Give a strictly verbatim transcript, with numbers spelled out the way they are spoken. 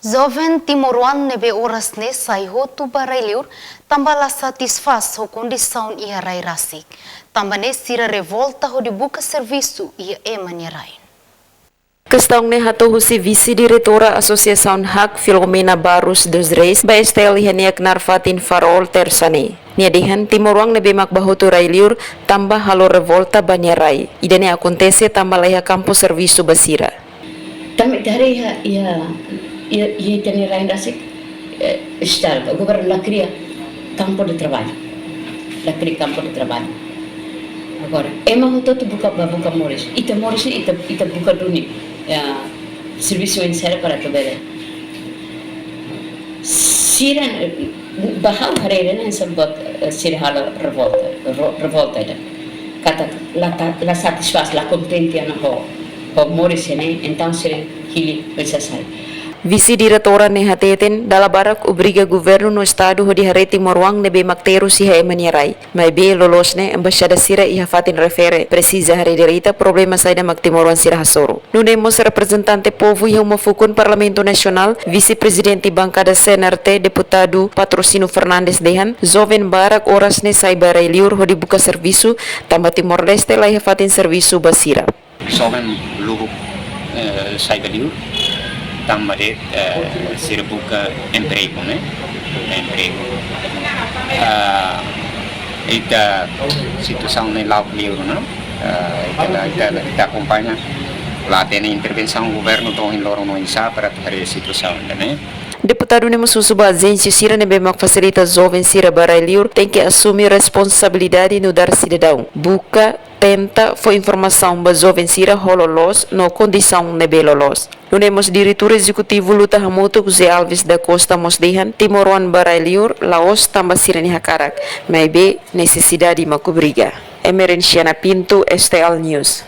Joven timoroan ne'ebé oras ne'e sai hotu ba rai-liur tanba la satisfás ho kondisaun iha rai rasik. Tanba ne'e sira revolta hodi buka servisu iha ema nia rai. Kestaun ne'e hato'o husi Vise-Diretora Asosiasaun HAK, Filomena Barros dos Reis, ba STL iha nia knaar fatin Farol, Tersa ne'e. Nia dehan timoroan ne'ebé mak bá hotu rai-liur tanba halo revolta ba nia rai. Ida-ne'e akontese tanba laiha kampu servisu ba sira. Tanba ita haree iha, iha, iha, iha ita-nia rai rasik, eh, estrada, governu la kria kampu de traballu. La kria kampu de traballu. Agora, ema hotu-hotu buka, bá buka moris. Ita moris, ita, ita buka duni, ya, servisu oinsá para atu bele. Sira, eh, ba ha'u haree ne'e hanesan buat, eh, sira halo revolta, ro-, revolta ida. Katak la ta-, la satisfás, la kontente ona ho, ho moris ne'e, entaun sira hili oinsá sai. Vise-diretora ne'e hateten, dala barak obriga governu no estadu hodi haree timoroan ne'ebé mak terus iha ema nia rai. Maibé loloos ne'e embaixada sira iha fatin refere presiza haree direita problema saida mak timoroan sira hasoru. Nune'e mós reprezentante povu iha uma fukun Parlamentu Nasionál, Vise-Prezidente Bankada CNRT, Deputadu Patrocínio Fernandes dehan, joven barak oras ne'e sai ba rai-liur hodi buka servisu, tanba Timor-Leste laiha fatin servisu ba sira. Joven luhu, eh, sai ba liur, tanba de'it, eh, sira buka empregu, ne'e? Buka empregu. Ah, ita situasaun ne'e la'o liur, ne'e? Ah, ita la, ita la, ita akompaña, la hatene intervensaun governu to'o ohin loron oinsá para atu haree situasaun ida-ne'e. Deputadu ne'e mós husu ba ajénsia sira ne'ebé mak fasilita joven sira ba rai-liur tenke asume responsabilidade nu'udar sidadaun. Buka, tenta fó informasaun ba joven sira ho loloos no kondisaun ne'ebé loloos. Nune'e mós Diretór Ezekutivu luta hamutuk José Alves da Costa mós dehan, timoroan ba rai-liur la'ós tanba sira-nia hakarak, maibé nesesidade mak obriga. Emerenciana Pinto, STL News.